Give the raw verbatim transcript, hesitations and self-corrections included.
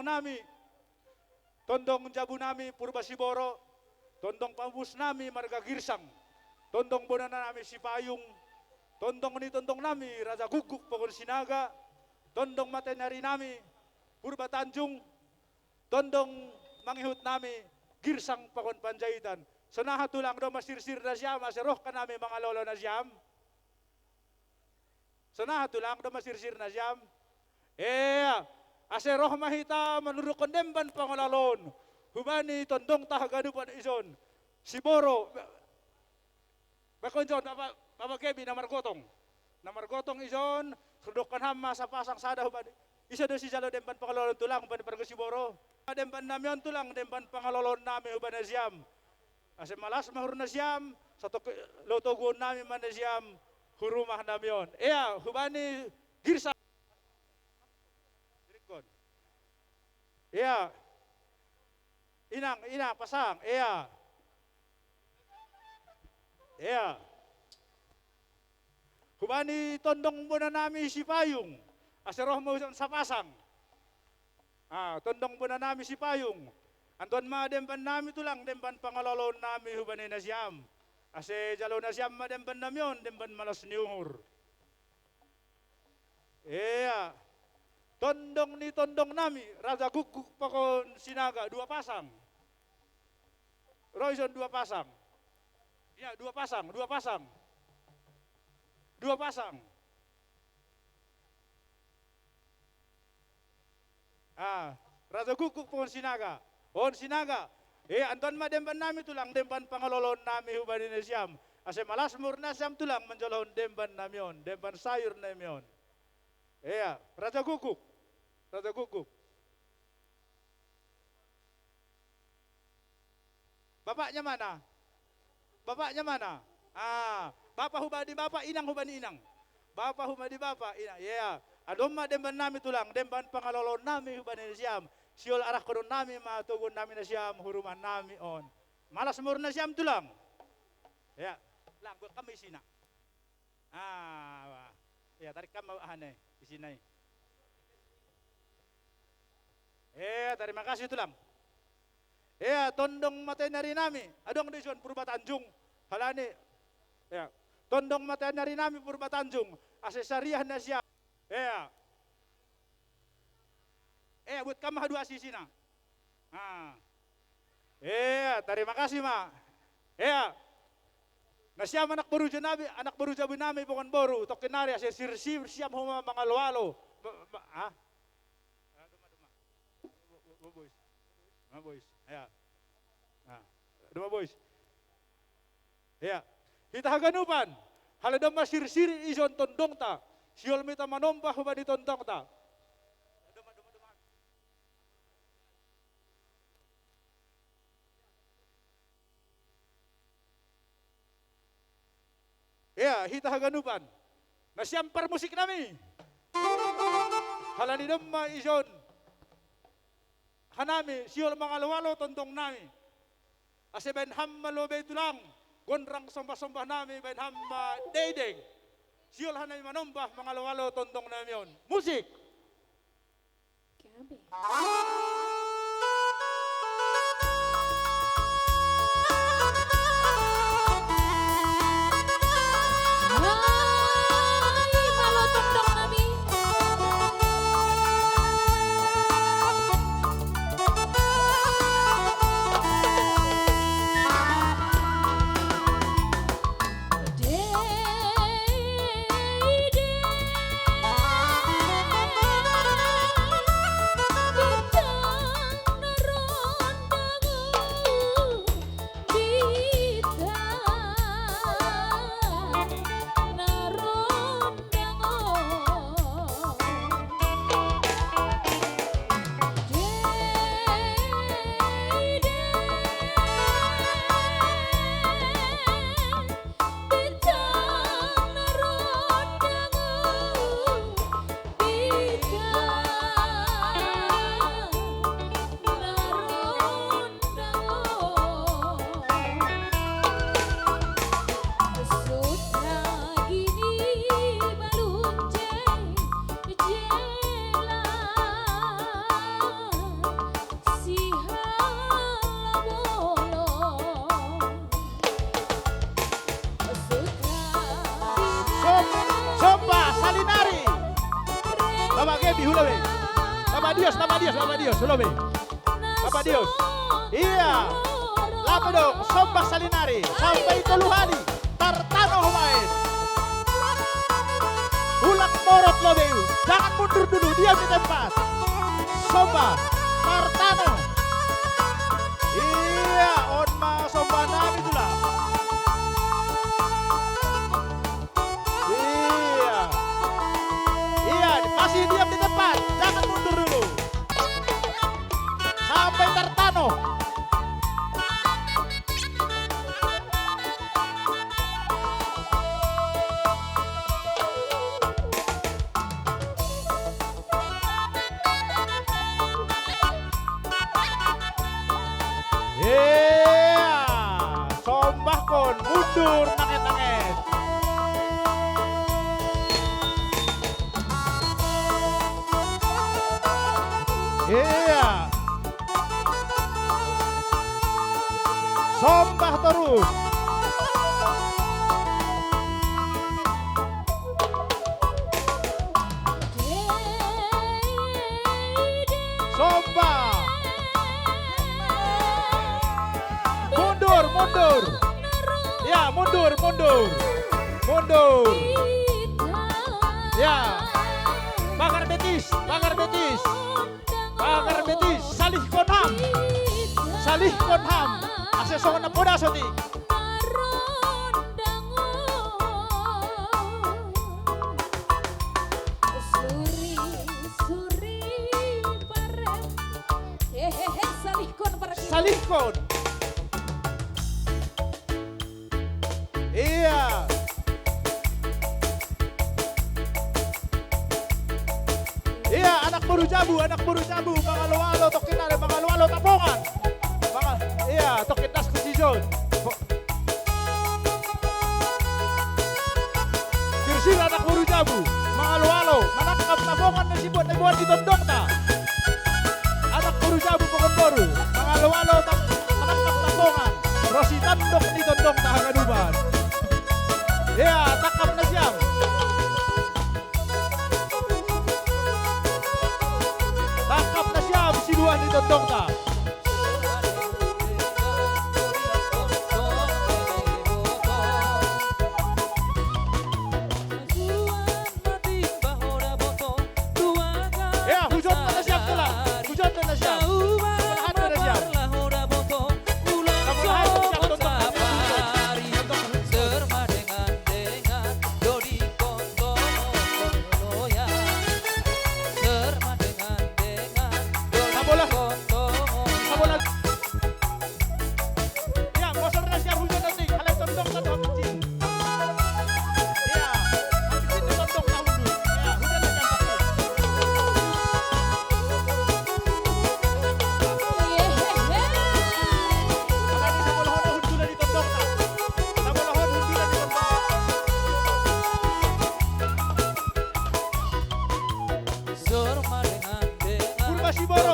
nami, tondong jabu nami Purba Siboro, tondong pamus nami marga Girsang, tondong bona nami Sipayung, tondong ni tondong nami Raja Guguk Pakon Sinaga, tondong matenari nami Purba Tanjung, tondong mangihut nami Girsang Pakon Panjaitan. Sonaha tulang do masirsir naziam, ase roh kanami mangalolo naziam. Sonaha tulang do masirsir naziam. Ea, ase roh ma hita manuruk kon Demban Pangalalon. Hubani tondong ta haganupan izon. Siboro. Bakon zon, Papa, Papa Kebi na margotong. Na margotong izon, sudok kan hama sapasang sada hubani. Iso do si jalo Demban Pangalalon tulang hubani pargo Siboro. Demban nami on tulang, Demban Pangalalon nami hubani naziam. Ase malas mahur naziam, satu ke, loto gun nami ma naziam, hurumah nami on. Ea, hubani Girsang. Ea. Inang, inang, pasang, ea. Ea. Hubani tondong bona nami Sipayung. Ase roh ma usan sapasang. Ah, tondong bona nami Sipayung. Anton ma Demban nami tulang, Demban Pangalalon nami hubani naziam. Ase jalo naziam ma Demban nami on, Demban malas ni uhur. Ea. Tondong ni tondong nami, Raja Guguk Pakon Sinaga, dua pasang. Roizon dua pasang. Ya, dua pasang, dua pasang. Dua pasang. Ah, Raja Guguk Pakon Sinaga. On Sinaga. E, anton ma Demban nami tulang, Demban Pangalalon nami hubani naziam. Ase malas mahur naziam tulang manjalo Demban nami on, Demban sayur nami on. Ea, Raja Guguk. Raja Guguk. Bapaknya mana? Bapaknya mana? Ah, bapa hubani bapa, inang hubani inang. Bapa hubani bapa, inang. Ya, anton ma Demban nami tulang, Demban Pangalalon nami hubani naziam. Siol arah kodo nami ma togon nami naziam, hurumah nami on. Malas mahur naziam tulang. Ya, lang buat kami sina. Ah, wah. Ya, tarik kami hane, di sini. Eh, terima kasih tulang. Eh, tondong matenari nami, adong di zon Purba Tanjung, halani. Ya, tondong matenari nami Purba Tanjung, ase sariah naziam. Eh, eh, buat kami hadua sisina. Ah. Eh, terima kasih, Ma. Eh, naziam anak boru jabu nami, anak boru jabu nami Pangan boru, tokinari ase sir, sir, siam huma mangalo-alo. Ma, ma, ah? Ah, duma, duma. Duma, boys. Duma, boys. Ya. Ah. Duma, boys. Ya. Hita haganupan. Halo duma sirsir izon tondong ta. Siol mita manomba hubani tondong ta. Ya, hita haganupan. Naziam parmusik nami. Halani duma izon hanami, siol mangalo-alo tondong nami. Ase bain hama lobe tulang, gonrang sombah-sombah nami, bain hama deideng. Siol hanami manomba mangalo-alo tondong nami on. Musik. Hula be. Papa Dios, Papa Dios, Papa Dios, hula be. Papa Dios. Iya. Lapedo, Somba Salinari. Sampai tolu hali. Tartano humain. Ulang morot lo be. Jangan mundur dulu, diam di tempat. Somba. Tartano. Iya, on ma Somba nami tula. Iya. Iya, masih diam di tempat. Jangan mundur dulu. Sampai Tartano. Iya, Somba kon mundur nanget-nanget. Iya. Somba terus. Somba. Mundur, mundur. Ya, mundur, mundur. Mundur. Ya. Pagar betis, pagar betis. Pagar betis, salih kon ham. Salih kon ham. Ase songon na poda soti. Suri, suri, pare. Hehehe, salih kon, pare. Salih kon. Iya. Iya, anak boru jabu, anak boru jabu, mangalo-alo, tokin are, mangalo-alo, Tapongan. Manga-, iya, tokin das ke si zon. Bo-, Sirsir anak boru jabu, mangalo-alo, manangkap Tapongan na sibuat na buat di tondong ta. Anak boru jabu, Pokan Boru, mangalo-alo, tap-, manangkap Tapongan. Rosi tandok di tondong ta haganuban. Ya, tangkap na siam. Tangkap na siam, siluan di tondong ta. Ya, hujan na siam tela. Hujan na siam. Hujan na siam. Purba Siboro,